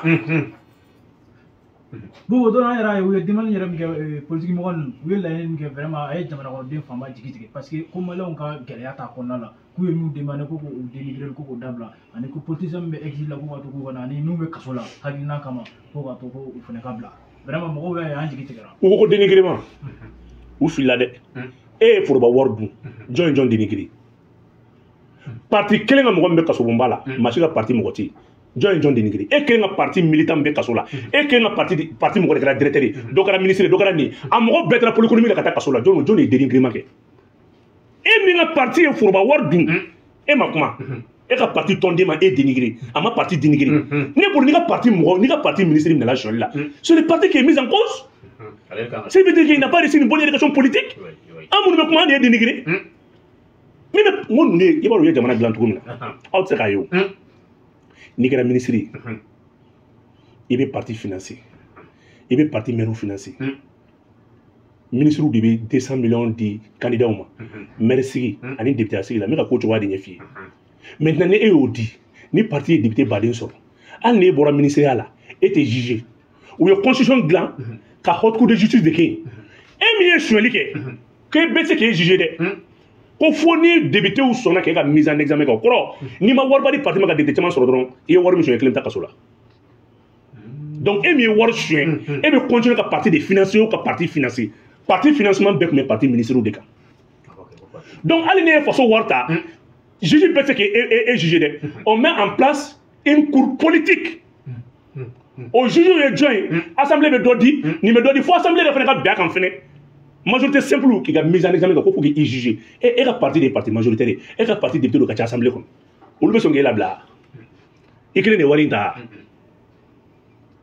Boubou, o don an yɛrɛ ye, u ye demande yɛrɛ min kɛ, politique mɔgɔ ninnu, u ye laɲini min kɛ, vraiment a ye jamana kɔnɔden fanba jigi tigɛ, parce que ko maliyɛnw ka gɛlɛya t'a kɔnɔna la, k'u ye min demandé ko k'u dénigrer, ko k'o dabila, ani ko politicien min bɛ exil la ko ka to k'u ka na, ani min bɛ kaso la hakilina kama ko ka to ko u fana ka bila. Vraiment mɔgɔw y'a ye, an jigi tigɛra. U ko dénigrement, u filila dɛ. E ye foroba wari dun, jɔn ye jɔn dénigrer? Parti kelen ka mɔgɔ min bɛ kasobonba la, maa si ka parti mɔgɔ tɛ yen. Jɔn ye jɔn dénigrer? E kelen ka parti militant min bɛ kaso la, e kelen ka parti mɔgɔ de kɛra directeur ye, dɔ kɛra ministre ye, dɔ kɛra nin ye, a mɔgɔ bɛɛ taara pôle économique la ka taa kaso la. Jɔn de ye dénigrement kɛ? E min ka parti ye foroba wari dun, e ma kuma. E ka parti tɔnden ma e dénigrer, a ma parti dénigrer. Ne bolo, n'i ka parti mɔgɔ, n'i ka parti ministre minɛla sonyali la, c'est le parti qui est mis en cause. Ça veut dire qu'il n'a pas reçu une bonne éducation politique. An minnu bɛ kuma, an de ye dénigrer. Min bɛ n ko ninnu ye, i b'a dɔn u ye jamana dilan cogo min na, aw tɛ se k'a ye o. N'i kɛra ministre ye, i bɛ parti financer, i bɛ parti maire financer. Ministre de bɛ 200 millions di candidat ma maire sigi ani député sigi la. N bɛ ka ko cogoya de ɲɛf'i ye. Maintenant, ni e y'o di, ni parti ye député baden sɔrɔ, hali n'e bɔra ministériya la, e tɛ jugé. U ye constitution dilan ka haute cour de justice de kɛ yen. E min ye sonyali kɛ, k'e bɛ se k'e jugé dɛ, ko fo ni député sɔnna k'e ka mise en examen kɛ. O kɔrɔ, n'i ma wariba di parti ma ka député caman sɔrɔ dɔrɔn, i ye wari min sonyɛ, kelen bɛ taa kaso la. Donc e min ye wari suɲɛ, e bɛ continuer ka parti de financer o ka parti financer. Parti financement bɛɛ tun bɛ parti ministre de kan. Donc hali ne ye faso wari ta, juge bɛ se k'e juger dɛ. On met en place une cour politique. O juge ye jɔn ye? Assemblée bɛ dɔ di, nin bɛ dɔ di, fo assemblée yɛrɛ fana ka bɛn a kan fɛnɛ, majorité simple, k'i ka mise en examen kɛ ko fo k'i juger. E ka parti de ye parti majoritaire ye, e ka parti député dɔ ka ca assemblée kɔnɔ, olu bɛ sɔn k'e labila? I kelen de ye wari in ta.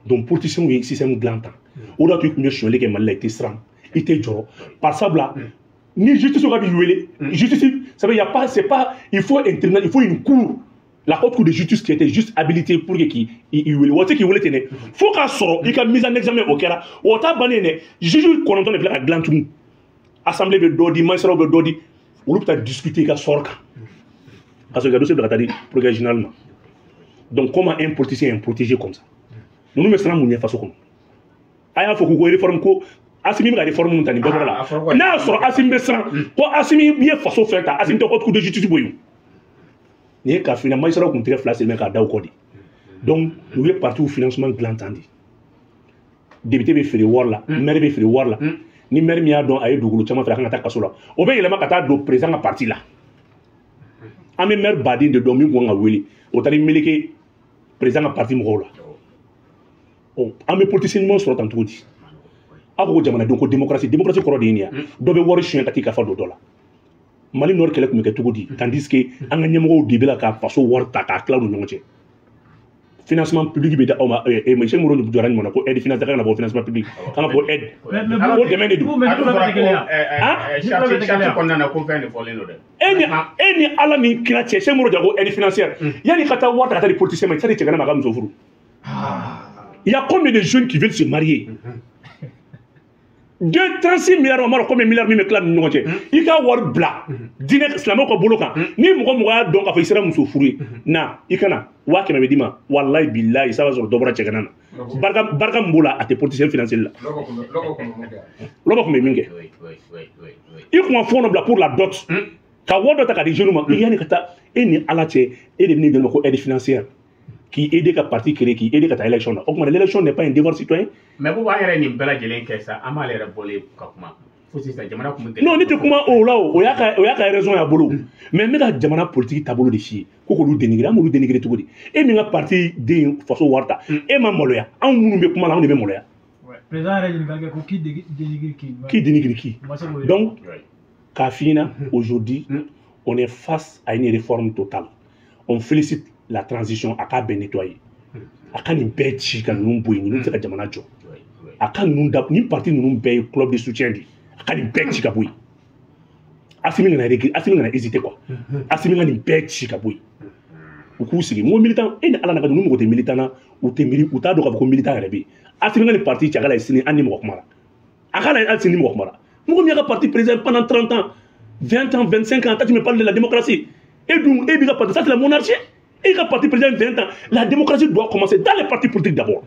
Donc politiciens ye système dilan tan. O de y'a to i tun bɛ sonyali kɛ Mali la, i tɛ siran, i tɛ jɔrɔ, par sabula ni justice ka b'i wele, justice, ça veut dire y a pas, c'est pas, il faut un tribunal, il faut une cour. La haute cour de justice qui était juste habilitée pour que k'i wele waati k'i wele ten dɛ, fo k'a sɔrɔ i ka mise en examen o kɛra, o t'a bannen dɛ. Juge 9 de bila ka dilan tugun, assemblée bɛ dɔ di, magistrat bɛ dɔ di, olu bɛ taa discuter i ka sort kan parce que ka dossier bila ka taa di procureur général ma. Donc comment un politicien est protégé comme ça? Ninnu bɛ siran mun ɲɛ faso kɔnɔ? A y'a fɔ k'u ko réforme, ko Assimi bɛ ka réforme mun ta nin bɛɛ bɔra la. N'a y'a sɔrɔ Assimi bɛ siran ko Assimi ye faso fɛn ta, Assimi tɛ haute cour de justice bɔ yen. Nin ye k'a f'i ɲɛna, magistrat kun tɛgɛ 2 sɛbɛn k'a da o kɔ de. Donc u ye parti financement dilan tan de. Député bɛ feere wari la, maire bɛ feere wari la. Ni maire min y'a dɔn a ye dugukolo caman feere, a kan ka taa kaso la, o bɛ yɛlɛma ka taa don président ka parti la. An bɛ maire baden de dɔn min kun kan ka wele, o taara meleke président ka parti mɔgɔw la. Ɔ, an bɛ politicien ɲuman sɔrɔ tan cogo di? Aw ko jamanadenw ko démocratie, démocratie kɔrɔ de ye nin ye. Dɔ bɛ wari suɲɛ ka t'i kafa don dɔ la. Mali Nord kɛlɛ tun bɛ kɛ cogo di? Tandis que an ka ɲɛmɔgɔw de bɛ la ka faso wari ta k'a tila u ni ɲɔgɔn cɛ. Financement public bɛ di aw ma. Monsieur Moro jɔra ɲuman na ko aide financière kan ka bɔ financement public kan ka bɔ aide ko dɛmɛ de don. Charte kɔnɔna na ko fɛn de fɔlen don dɛ. E ni Ala ni kira cɛ, Cheikh Moro jara ko aide financière, yanni ka taa wari ta ka taa di politicien ma, sani cɛ ka na ma ka muso furu. Il y a combien de jeunes qui veulent se marier? 2, 36 milliards, on m'a combien milliards min bɛ tila ni ɲɔgɔn cɛ. I ka wari bila diinɛ silamɛw ka bolo kan, ni mɔgɔ mɔgɔ y'a dɔn k'a fɔ i sera muso furu ye na, i kana 100 000 bɛ d'i ma. Walayi bilayi, sa b'a sɔrɔ dɔ bɔra cɛgana na. Barika barika min b'o la, a tɛ politicien financier la. Lɔbɔ kun bɛ min kɛ, i kun ka fɛn dɔ bila pour la dot, ka wari dɔ ta k'a di jeunes ma yanni ka taa. E ni Ala cɛ, e de bɛ n'i dɛmɛ ko aide financière k'i aider ka parti créer, k'i aider ka taa élection na. O tuma, l'élection n'est pas un devoir citoyen. Mais Boubou, an yɛrɛ ye nin bɛɛ lajɛlen kɛ sa, an b'ale yɛrɛ bɔlen ka kuma fo sisan jamana kun bɛ. Non, ne tɛ kuma o la, o o y'a ka raison y'a bolo, mais n bɛ ka jamana politique taabolo de f'i ye ko k'olu dénigrer. An b'olu dénigrer cogo di? E min ka parti den faso wari ta, e ma maloya? Anw minnu bɛ kuma la, anw de bɛ maloya. Président yɛrɛ ɲininkali kɛ ko qui dénigre qui? Qui dénigre qui? Donc k'a f'i ɲɛna, aujourd'hui on est face à une réforme totale. On félicite la transition. A k'a bɛɛ nettoyer, a ka nin bɛɛ ci ka ninnu bɔ yen. Ninnu tɛ se ka jamana jɔ. A ka ninnu da, nin parti ninnu bɛɛ ye club de soutien de ye. A ka nin bɛɛ ci ka bɔ yen. Assimi kana régler, Assimi kana hésiter quoi. Assimi ka nin bɛɛ ci ka bɔ yen, u k'u sigi. N ko militant, e ni Ala na ka ninnu mɔgɔ tɛ militant na, u tɛ miiri, u t'a dɔn k'a fɔ ko militant yɛrɛ bɛ yen. Assimi ka nin parti ci, a ka lajɛ sini hali ni mɔgɔ kumara, a ka lajɛ hali sini ni mɔgɔ kumara. Mɔgɔ min y'a ka parti président pendant 30 ans, 20 ans, 25 ans, toi tu me parles de la démocratie. Et donc e b'i ka parti, ça c'est la monarchie. Et ka parti président 20 ans, la démocratie doit commencer dans les partis politiques d'abord.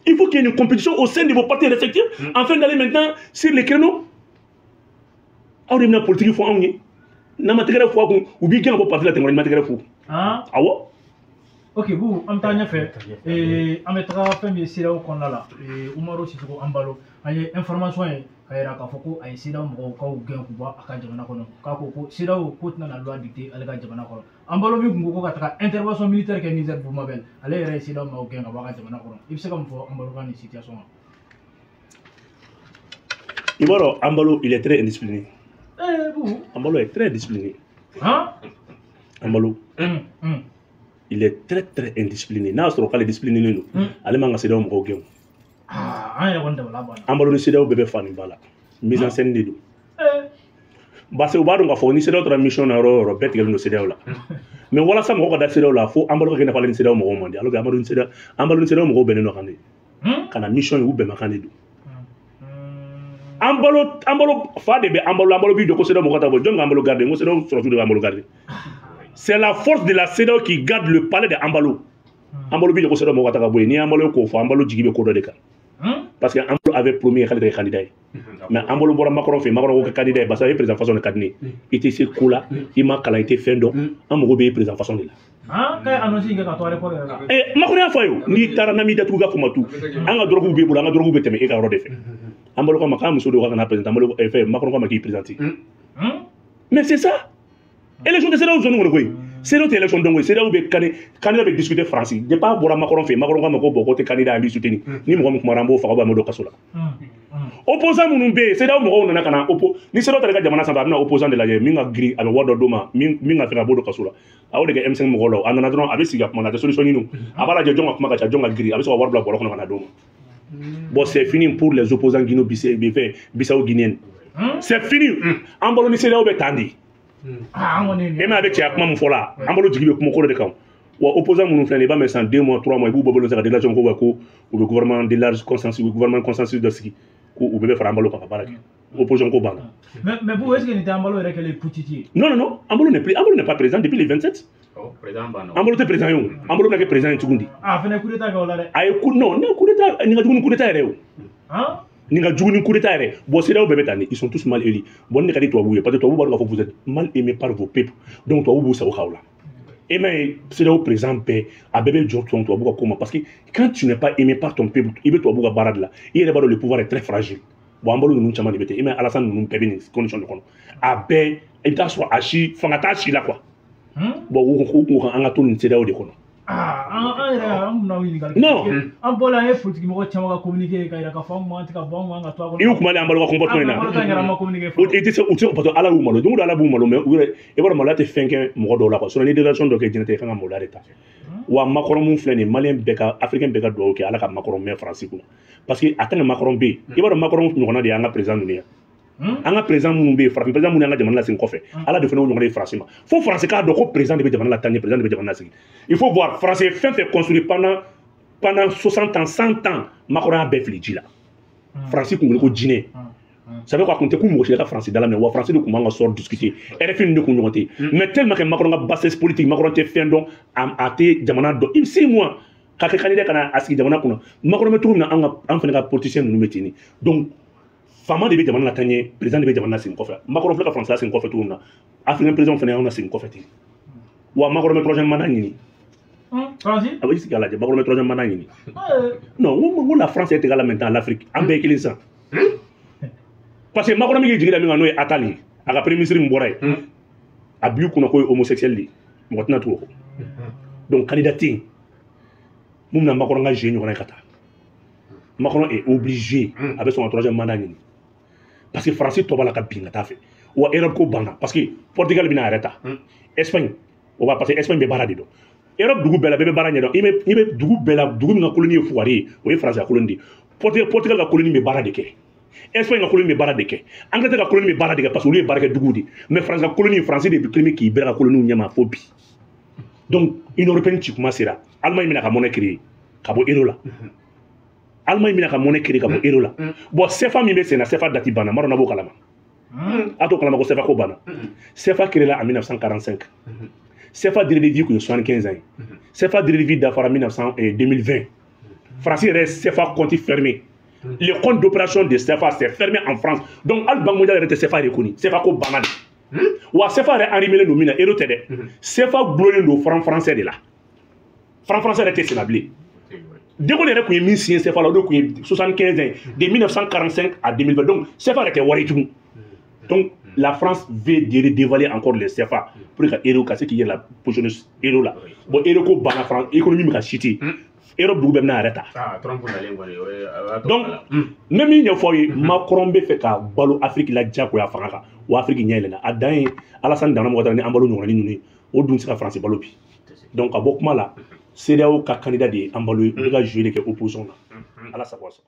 Il faut qu'il y ait une compétition au sein de vos partis respectifs, afin d'aller maintenant sur les créneaux. Aw de bɛna politique fɔ anw ye. N'an ma tɛgɛrɛ fɔ a kun, u b'i gɛn ka bɔ parti la ten kɔni, i ma tɛgɛrɛ fo. Awɔ. Ok Boubou, an bɛ taa ɲɛfɛ. An bɛ taga fɛn min ye CEDEAO kɔnɔna la. Umaru Sissoco Embaló, an ye information ye ka yira k'a fɔ ko a ye CEDEAO mɔgɔw k'aw gɛn k'u bɔ a ka jamana kɔnɔ, k'a ko ko CEDEAO ko tɛna na loi dicter ale ka jamana kɔnɔ. Embaló min kun ko ko ka taga intervention militaire kɛ Niger, Boubou Mabel, ale yɛrɛ ye CEDEAO maaw gɛn ka bɔ a ka jamana kɔnɔ. I bɛ se ka mun fɔ Embaló ka nin situation kan? I b'a dɔn, Embaló, il est très indiscipliné. Boubou. Embaló est très discipliné. Han. Embaló, il est très très indiscipliné. N'a y'a sɔrɔ k'ale discipliné don, ale man ka CEDEAO mɔgɔw gɛn o. Ah, an yɛrɛ kɔni dabali banna. Embaló ni CEDEAO bɛɛ bɛ fa nin ba la, mise en scène de don, parce que u b'a dɔn k'a fɔ ni CEDEAO taara mission na yɔrɔ o yɔrɔ, bɛɛ tigɛlen don CEDEAO la. Mais walasa mɔgɔw ka da CEDEAO la, fo Embaló ka kɛ i n'a fɔ ale ni CEDEAO mɔgɔw man di, alors que Embaló ni CEDEAO mɔgɔw bɛnnen don kan de ka na mission ye, u bɛnbakan de don. Embaló fa de bɛ Embaló. Embaló b'i jɔ ko CEDEAO mɔgɔ ta bɔ. Jɔn ka Embaló garder? N ko CEDEAO sɔrɔsiw de bɛ Embaló garder. C'est la force de la CEDEAO qui garde le palais de Embaló. Embaló b'i jɔ ko CEDEAO mɔgɔ ta ka bɔ yen. Ni Embaló ye k'o fɔ, Embaló jigi bɛ ko dɔ de kan, parce que Embaló avait promis k'ale tɛ kɛ candidat ye. Mais Embaló bɔra Macron fɛ yen, Macron ko kɛ candidat ye, parce que a ye président façon de ka di ne ye. I tɛ se ko la, i ma kalan, i tɛ fɛn dɔn, an mago bɛ président façon de la. Han, k'a ye annonce in kɛ ka to aéroport yɛrɛ la. Macron y'a fɔ a ye o, n'i taara n'an m'i datugu i ka fɔ ma tu, an ka drogue b'e bolo, an ka drogue bɛ tɛmɛ e ka yɔrɔ de fɛ. Embaló ko a ma k'a muso don k'a kana présenter. Embaló fɛn, Macron ko a ma k'i présenter. Mais c'est ça, élection tɛ CEDEAO zone kɔnɔ koyi. CEDEAO tɛ élection dɔn koyi. CEDEAO bɛ candidat bɛ discuter France. Depuis a bɔra Macron fɛ yen, Macron ko a ma ko bon, ko tɛ candidat, an b'i soutenir. Ni mɔgɔ min kumara, an b'o faga, an b'o don kaso la. Opposant minnu bɛ yen, CEDEAO mɔgɔw nana ka na ni CEDEAO taara i ka jamana sanfɛ, a bɛna opposant de lajɛ. Min ka girin, a bɛ wari dɔ d'o ma, min ka fɛn, a b'o don kaso la. A y'o de kɛ M5 mɔgɔw la. A nana dɔrɔn, a bɛ sigi ka kuma na, a tɛ solution ɲini. A b'a lajɛ jɔn ka kuma ka ca, jɔn ka girin, a bɛ sɔrɔ ka wari bila bɔrɔ kɔnɔ ka na d'o ma. Bon, c'est fini pour les opposants guinéo-bissau, Bissau guinéennes. C'est fini. Embaló ni CEDEAO bɛ tan de. E m'a bɛ cɛya kuma min fɔ la, Embaló jigi bɛ kuma kɔrɔ de kan. Wa opposant minnu filɛ nin ye, i b'a mɛn san 2 mois 3 mois, i b'u bɔ bolo ka déclaration ko ko u bɛ gouvernement de large consensus, u bɛ gouvernement consensus dɔ sigi, ko u bɛɛ bɛ fara Embaló kan ka baara kɛ. Opposition ko banna. Mais vous, est-ce que nin tɛ Embaló yɛrɛ kɛlen putschiste ye? Non non non, Embaló n'est plus, Embaló n'est pas président depuis le 27. Oh, président banna. Embaló tɛ président ye o. Embaló bɛna kɛ président ye cogo di? Ah, fɛnɛ coup d'état kɛ o la dɛ. A ye coup, non, ne coup d'état, nin ka jugu ni coup d'état yɛrɛ ye o. Han? Nin ka jugu ni coup d'état yɛrɛ. Bon, CEDEAO bɛɛ bɛ tan de, ils sont tous mal élus. Bon, ne ka di tubabuw ye parce que tubabuw b'a dɔn k'a fɔ vous êtes mal aimé par vos peuples. Donc tubabuw b'u sago k'aw la. E m'a ye CEDEAO président bɛɛ, a bɛɛ bɛ jɔ tubabu ka ko ma parce que quand tu n'es pas aimé par ton peuple, i bɛ tubabu ka baara de la. I yɛrɛ b'a dɔn le pouvoir est très fragile. Bon, Embaló ninnu caman de bɛ ten. E m'a ye Alassane ninnu bɛɛ bɛ nin condition de kɔnɔ. A bɛɛ, i bɛ taa sɔrɔ a si fanga t'a si la quoi. Bon, u kun ko an ka to nin CEDEAO de kɔnɔ. Ah, an yɛrɛ an kun n'aw ɲininkali. Non. An bɔla an ye politique mɔgɔ caman ka communiqué ka yira k'a fɔ an man tɛ ka bɔ, an man ka to a kɔnɔ. I y'u kuma de Embaló ka comportement in na. Embaló ta yɛrɛ an ma communiqué fɔlɔ. I tɛ se, u tɛ se parce que Ala y'u malo. Don o don Ala b'u malo, mais u yɛrɛ, i b'a dɔn maloya tɛ fɛn kɛ mɔgɔ dɔw la quoi. Sinon ni déclaration dɔ kɛ diɲɛ tɛ, i kan ka maloya de ta. Wa Macron mun filɛ nin ye, Malien bɛɛ ka, Africain bɛɛ ka dugawu kɛ Ala ka Macron mɛn Faransi kunna. Parce que a tant que Macron bɛ yen, i b'a dɔn Macron ɲɔgɔnna de y'an ka président ninnu ye. An ka président minnu bɛ yen, farafin président minnu y'an ka jamana lasegin kɔfɛ, Ala de fana y'o ɲɔgɔnna ye Faransi ma. Fo Faransi k'a dɔn ko président de bɛ jamana lataa ɲɛ, président de bɛ jamana lasegin. Il faut voir, Faransi ye fɛn fɛn construit pendant 60 ans, 100 ans, Macron y'a bɛɛ fili ji la. Faransi kun wele ko jinɛ. Ça veut quoi, kun tɛ ko mɔgɔ si ka Faransi dala minɛ, wa Faransi de kun b'an ka sort discuter. RFI ninnu de kun ɲɔgɔn tɛ. Mais tellement que Macron ka bassesse politique, Macron tɛ fɛn dɔn, a tɛ jamana dɔn. I 6 mois ka kɛ candidat ka na a sigi jamana kunna. Macron bɛ cogo min na, an ka an fana ka politicien ninnu bɛ ten de. Donc faama de bɛ jamana lataa ɲɛ, président de bɛ jamana lasegin kɔfɛ. Macron filɛ ka Faransi lasegin kɔfɛ cogo min na, Africain président fana y'anw lasegin kɔfɛ ten. Wa Macron bɛ troisième mandat ɲini. Faransi? A bɛ sigi k'a lajɛ, Macron bɛ troisième mandat ɲini. Non, n ko la France est égale maintenant à l'Afrique. An bɛɛ ye kelen sisan. Parce que Macron bɛ k'i jigi da min kan, n'o ye Attal ye, a ka premier ministre min bɔra yen, a b'i kunna k'o ye homosexuel de ye, mɔgɔ tɛna tugu o kɔ. Donc candidat tɛ yen mun bɛna Macron ka jeu ɲɔgɔnna ye ka taa. Macron est obligé, a bɛ sɔn ka troisième mandat ɲini. Parce que Faransi tɔ b'a la ka bin ka taa fɛ. Wa Europe ko banna parce que Portugal bɛna a yɛrɛ ta. Espagne, o b'a parce que Espagne bɛ baara de dɔn. Europe dugu bɛɛ la, bɛɛ bɛ baara ɲɛdɔn. I bɛ dugu bɛɛ la, dugu min ka colonie ye fugari ye, o ye Faransi ka colonie de ye. Portugal ka colonie bɛ baara de kɛ. Espagne ka colonie bɛ baara de kɛ. Angleterre ka colonie bɛ baara de kɛ parce que olu ye baarakɛ duguw de. Mais France ka colonie, France de bɛ kelen k'i bɛɛ ka colonie ɲɛma fo bi. Donc Union européenne ci kuma sera. Allemagne bɛna ka monnaie créer ka bɔ euro la. Allemagne bɛna ka monnaie créer ka bɔ euro la. Bon, CFA min bɛ sen na, CFA date banna, n b'a dɔn n'a b'o kalama. A t'o kalama ko CFA ko banna. CFA créé la en 1945. CFA durée de vie kun ye 75 ans ye. CFA durée de vie dafara 1900, 2020. France yɛrɛ ye CFA compte fermé. Le compte d'opération de CFA s'est fermé en France. Donc hali Banque mondiale yɛrɛ tɛ CFA reconnu. CFA ko banna de. Wa CFA yɛrɛ arrimé don min na, euro tɛ dɛ. CFA gulonnen don franc français de la. Franc français yɛrɛ tɛ sen na bilen. De Gaulle yɛrɛ kun ye min signé CFA la, o de kun ye 75 ans, de 1945 à 2020. Donc CFA yɛrɛ tɛ wari tugun. Donc la France veut dévaluer encore le CFA pour que euro ka se k'i yɛrɛ la positionner euro la. Bon, euro ko banna, France économie bɛ ka chuter. Europe dugu bɛɛ bɛna a yɛrɛ ta. Ah, Trump nalen kɔni, o ye a y'a to Donc a la. n bɛ min ɲɛfɔ aw ye, Macron bɛ fɛ ka balo Afrique la diyagoya fanga kan, wa Afrique ɲɛ yɛlɛnna. A dan ye Alassane Dramane Ouattara ni Embaló ɲɔgɔnna ninnu ye, o dun tɛ se ka France balo bi. Donc ka bɔ kuma la, CEDEAO ka candidat de ye Embaló ye, u bɛ ka jouer de kɛ opposition na. Ala sago aw sago.